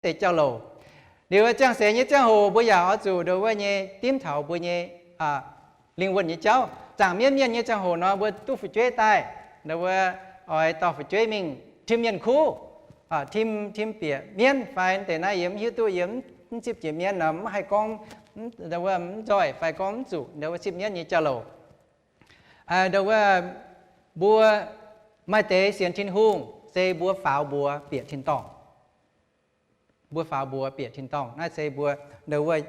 deix jauv-louc. Liuz ziangh seix nyei ziangh hoc mbuo yaac oix zuqc nduov wuov nyei dimv taux mbuo nyei lingh wuonh nyei jauv. Zaangc mienv mienh nyei ziangh hoc nor mbuo duqv fu'jueiv daaih, nduov wuov oix dorh fu'jueiv mingh tim mienh kuv, tim, tim bieqc mienv fai deix naaiv yie mv hiuv duqv, yie mv zipv jiex mienv nor mv haih gorngv, nduov wuov mv nzoih fai gorngv mv zuqc nduov wuov zipv mienv nyei jauv-louc. Nduov wuov mbuo maaih deix sienx Tin-Hungh se mbuo faaux mbuox bieqc tin-dorngh. Mbuo faaux mbuox bieqc tin-dorngh. Naaiv se mbuo nduov wuov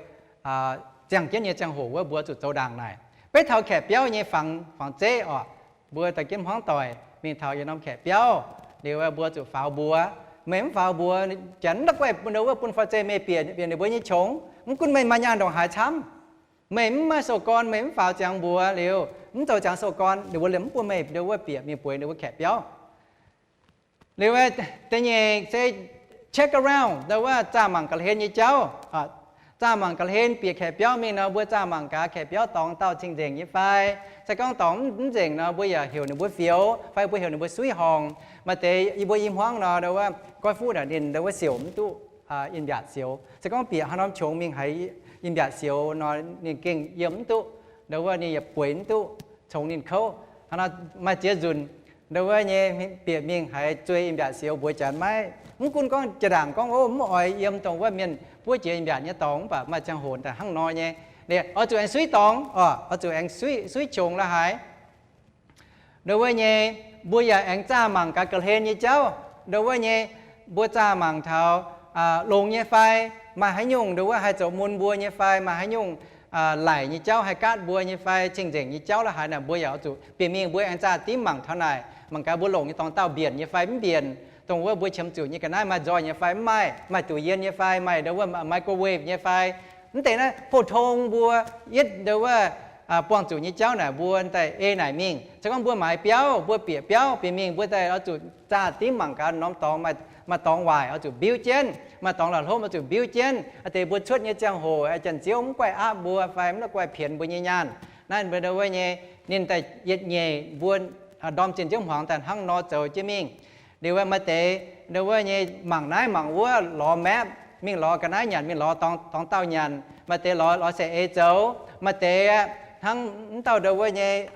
ziangh jienv nyei ziangh hoc wuov mbuo zuqc zoux ndaangc naaic. Beiv taux kaeqv biauv nyei fangx, fangx zeiv oc, mbuo daaih jienv hmuangv doic mingh taux yietc norm kaeqv biauv, liuz mbuo zuqc faaux mbuox. Meih mv faaux mbuox, janx mv la'guaih nduov wuov bun fai zeiz meih bieqc, bieqc ninh mbuo nyei qongx. Mv gunv meih maaih nyaanh ndongc haaix camv, meih mv maaih sou-gorn, meih mv faaux ziangx mbuox liuz, mv zoux ziangx sou-gorn, ninh mbuo liemh mv bun meih nduov wuov bieqc mingh bueix nduov wuov kaeqv biauv. Liuz da'nyeic se check around, nduov wuov zaah mangc ga'hlen nyei jauv. Zaah mangc ga'hlen bieqc kaeqv biauv mingh nor, mbuo zaah mangc gaax kaeqv biauv dorngx dauh cing-nzengc nyei fai. Se gorngv dorngx mv nzengc nor, mbuo yaac heuc ninh mbuo fioux, fai mbuo heuc ninh mbuo suiv horngh. Maaih deix yie mbuo i hmuangv nor, nduov wuov goiv fuqv naaic ninh nduov wuov siouc mv duqv in-mbiaatc sioux. Se gorngv bieqc haaix norm qongx mingh haaix in-mbiaatc sioux nor, ninh gengh yiem mv duqv, nduov wuov ninh yaac bueix mv duqv congx ninh kouv. Hnangv nor maaih ziex nzunc nduov wuov nyei bieqc mingh haiz zuei in-mbiaatc sioux mbuox janx maiv, mv gunv gorngv jaa-ndaangc gorngv, o, mv oix yiem dongh wuov mienh buov jiex in-mbiaatc nyei dorngx, mv baac maaih ziangh hoc daaih hnangv nor nyei. Oix zuqc aengx suiv dorngx oc, oix zuqc aengx suiv, suiv qongx la'haaix. Nduov wuov nyei, mbuo yaac aengx zaah mangc gaax ga'hlen nyei jauv. Nduov wuov nyei, mbuo zaah mangc taux longx nyei fai, maaih haaix nyungc nduov wuov haih zoux mun mbuo nyei fai, maaih haaix nyungc laic nyei jauv haih gaatv mbuo nyei fai, cing-nzengc nyei jauv la'haaix naaic, mbuo yaac oix zuqc bieqc mingh mbuo aengx zaah dimv mangc taux naaic, mangc gaax mbuo longc nyei dorngx dauh mbienc nyei fai mv mbienc, dongh wuov mbuo qiemx zuqc nyei ga'naaiv maaih nzoih nyei fai mv maaih, maaih duqc yien nyei fai, maaih nduov wuov microwave nyei fai. Mv deix naaiv pou-tong mbuo yietv nduov wuov buangh zuqc nyei jauv naaic mbuo daaih ei naaic mingh. Se gorngv mbuo maaiz biauv, mbuo bieqc biauv bieqc mingh, mbuo daaih oix zuqc zaah dimv mangc gaax norm dorngx, maaih dorngx waaic oix zuqc mbiuv jienv, maaih dorngx la'hlopv oix zuqc mbiuv jienv. Aa deix mbuo cuotv nyei ziangh hoc, Janx-Ziouv mv guaih aapv mbuo fai mv guaih pienx mbuo nyei nyaanh. Naaiv mbuo nduov wuov nyei, ninh daaih yietc nyeic mbuo ndorm zinh nziouv hmuangx daaih hnangv nor zoux jienv mingh. Liuz maaih deix nduov wuov nyei mangc naaiv mangc wuov lorz map, mingh lorz ga'naaiv nyanc, mingh lorz dorngx dauh nyanc, maaih deix lorz, lorz saeng-eix zoux, maaih deix hnangv mv dauh nduov wuov nyei,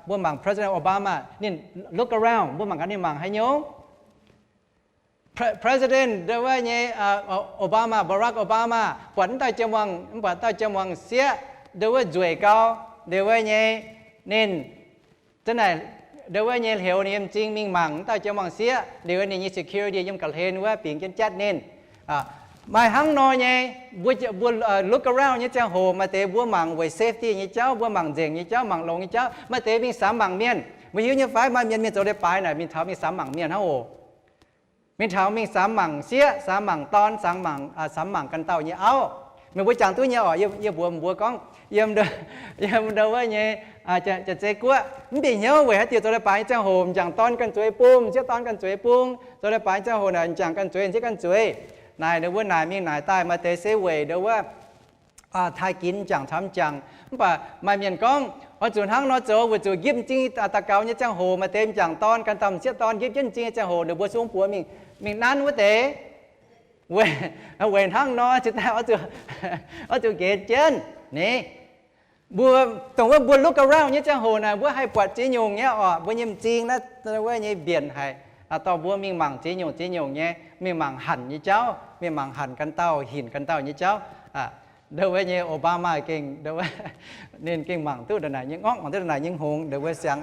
mbuo mangc President Obama, ninh look around, mbuo mangc gaax ninh mangc haaix nyungc. President nduov wuov nyei, Obama, Barack Obama, buatc mv dauh jiem-muangh, mv buatc dauh jiem-muangh sieqv nduov wuov nzueic gau, liuz wuov nyei, ninh za'naaic nduov wuov nyei hliuz ninh yiem m'zing mingh mangc mv dauh jiem-muangh sieqv, liuz ninh nyei security yiem ga'hlen wuov bingx jienv jatv ninh. Maaih hnangv nor nyei, mbuo, mbuo look around nyei ziangh hoc maaih deix mbuo mangc weic safety nyei jauv, mbuo mangc nzengc nyei jauv, mangc longx nyei jauv, maaih deix mingh samx mangc mienh. Mbuo hiuv nyei fai maaih mienh mingh zoux leiz-baaix naaic mingh taux mingh samx mangc mienh hnangv oc. Mingh taux mingh samx mangc sieqv, samx mangc dorn, samx mangc, samx mangc ganh dauh nyei auv. Meih mbuo jangx duqv nyei oc. Yie mbuox mbuo gorngv, yiem, yiem nduov wuov nyei, Janx-Zei Guoqv mv bieqc hnyouv weic haaix diuc zoux leiz-baaix nyei ziangh hoc m'jangc dorn ganh zueiz bung, m'sieqv dorn ganh zueiz bung, zoux leiz-baaix nyei ziangh hoc naaic m'jangc ganh zueiz, m'sieqv ganh zueiz. Naaic nduov wuov naaic mingh naaic daaih maaih deix se weic nduov wuov taaih ginx m'jangc caux m'jangc. Mv baac maaih mienh gorngv, oix zuqc hnangv nor zoux weic zuqc yiem m'zing daux gaux nyei ziangh hoc maaih deix m'jangc dorn ganh dauh m'sieqv dorn yiem jienv m'zing nyei ziangh hoc ninh mbuo sung buoz mingh, mingh nanv wuov deix. Weic hnangv nor cingx daaih oix zuqc nqenx jienv ni. Mbuo, dongh wuov mbuo look around nyei ziangh hoc naaic mbuo haih buatc ziex nyungc nyei oc. Mbuo nyei m'zing naaiv wuov nyei mbienc haic, dorh mbuo mingh mangc ziex nyungc ziex nyungc nyei, mingh mangc hanc nyei jauv, mingh mangc hanc ganh dauh, hinc ganh dauh nyei jauv. Nduov wuov nyei Obama gengh, ninh gengh mangc duqv ndongc naaic nyei ngorngv, mangc duqv ndongc naaic nyei hngongx. Nduov wuov siang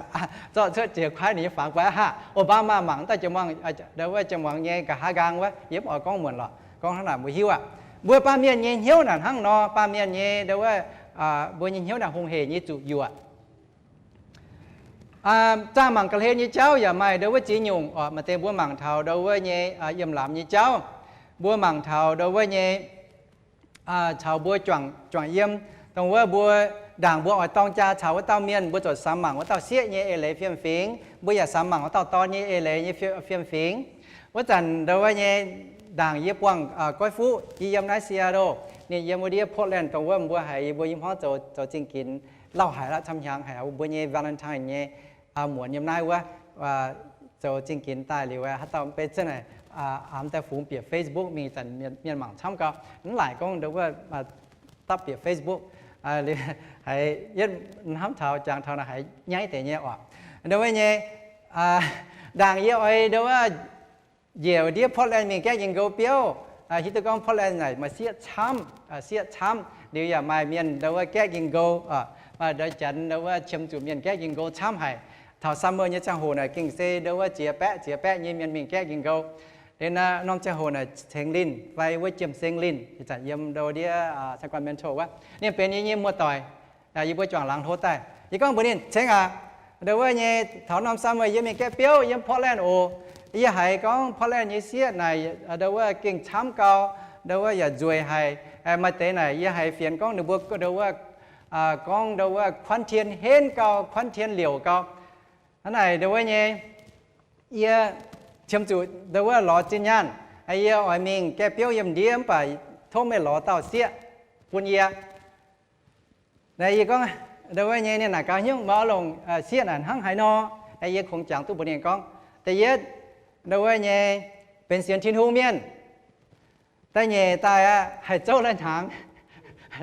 zorqv cuotv jiex kuaaiv ninh nyei fangx guaix aqv. Obama mangc dauh jiem-muangh, nduov wuov jiem-muangh nyei nqa'haav nqaang wuov, yie mv oix gorngv muonc lorqc, gorngv hnangv naaic mbuo hiuv aqv. Mbuo baamh mienh nyei hnyouv naaic hnangv nor, baamh mienh nyei, nduov wuov, mbuo nyei hnyouv naaic hungh heic nyei zuqc yuoqc. Zaah mangc ga'hlen nyei jauv yaac maaih nduov wuov ziex nyungc oc. Maaih deix mbuo mangc taux nduov wuov nyei yiem lamz nyei jauv. Mbuo mangc taux nduov wuov nyei caux mbuo juangc, juangc yiem, dongh wuov mbuo ndaangc mbuo oix dorng jaa caux wuov dauh mienh, mbuo ziouc samx mangc wuov dauh sieqv nyei eix leiz fiem-fingx, mbuo yaac samx mangc wuov dauh dorn nyei eix leiz nyei fiem-fingx. Wuov zanc nduov wuov nyei ndaangc yie buangh goiv fuqv, yie yiem naaiv Seattle, ninh yiem wuov ndiev Portland, dongh wuov mbuo haiz yie mbuo i hmuangv zoux, zoux zingh ginx lauh haic laqv camv hnyangx haic, mbuo nyei Valentine nyei muonz yiem naaiv wuov zoux zingh ginx daaih liuz, haaix dauh mv bei zunv naaic aamx daaih fungx bieqc Facebook mingh, zanc mienh mangc camv gau. Mv laaic gorngv ndo wuov dapv bieqc Facebook, haiz yietv hnamv taux jangx taux naaic haiz nyaiv deix nyei oc. Ndo wuov nyei, ndaangc yie oix ndo wuov njiec ndiev Portland mingh gaeqv njien-nqou biouv, hiuv duqv gorngv Portland naaic maaih sieqv camv, sieqv camv liuz yaac maaih mienh ndo wuov gaeqv njien-nqou, maaih ndo wuov janx ndo wuov qiemx zuqc mienh gaeqv njien-nqou camv haic. Taux summer nyei ziangh hoc naaic gengh se ndo wuov ziex baeqv ziex baeqv nyei mienh mingh gaeqv njien-nqou. Liuz naaiv norm ziangh hoc naaic cengx linh fai wuov jiem-seng linh, ih zanc yiem ndo ndiev Sacramento wuov, ninh benx yie nyei muoz-doic. Yie mbuo juangc laangz hlo daaih, yie gorngv mbuox ninh, Cengx aac, ndo wuov nyei taux norm summer yie mingh gaeqv biouv yiem Portland oc. Yie haiz gorngv Portland nyei sieqv naaic ndo wuov gengh camv gau, ndo wuov yaac nzueic haic. Maaih deix naaic yie haiz fienx gorngv ninh mbuo ndo wuov, gorngv ndo wuov kuanv tien henv gau, kuanv tien liouc gau. Hnangv naaic ndo wuov nyei, yie qiemx zuqc ndo wuov lorz zinh nyaanh, yie oix mingh gaeqv biouv yiem ndiev mv baac tov meih lorz dauh sieqv bun yie. Naaiv yie gorngv ndo wuov nyei, ninh naaic gaax, Hnyouv, meih oix longc sieqv naaic hnangv haaix nor? Yie kungx jangx duqv mbuox ninh gorngv, da'yietv, ndo wuov nyei, benx sienx Tin-Hungh mienh. Da'nyeic daaih aqv, haih zouv lai-hnaangx.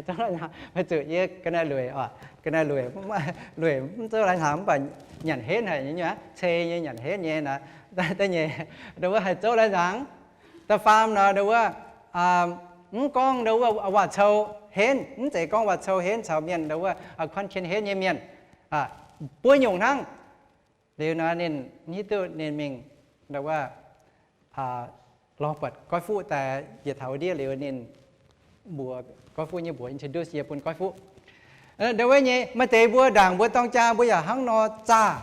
Zouv lai-hnaangx, weic zuqc yie ga'naaiv lueic oc, ga'naaiv lueic, lueic mv zouv lai-hnaangx mv baac nyanc henv haic nyei, cei nyei nyanc henv nyei naaic. Da'nyeic, ndo wuov haih zouv lai-hnaangx. Da'faam nor, ndo wuov, mv gorngv ndo wuov waac-cou henv, mv zeiz gorngv waac-cou henv caux mienh ndo wuov kuanv tien henv nyei mienh, buo nyungc hnangv. Liuz nor ninh hiuv duqv ninh mingh ndo wuov lorz buatc goiv fuqv daaih yietc taux ndiev liuz ninh mbuox goiv fuqv nyei mbuox introduce yie bun goiv fuqv. Ndo wuov nyei maaih deix mbuo ndaangc mbuo dorng jaa mbuo yaac hnangv nor zaah,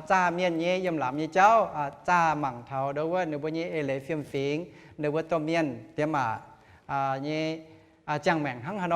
zaah mienh nyei yiem lamz nyei jauv, zaah mangc taux ndo wuov ninh mbuo nyei eix leiz fiem-fingx, ninh mbuo domh mienh diex maac nyei ziangh maengc hnangv haaix nor.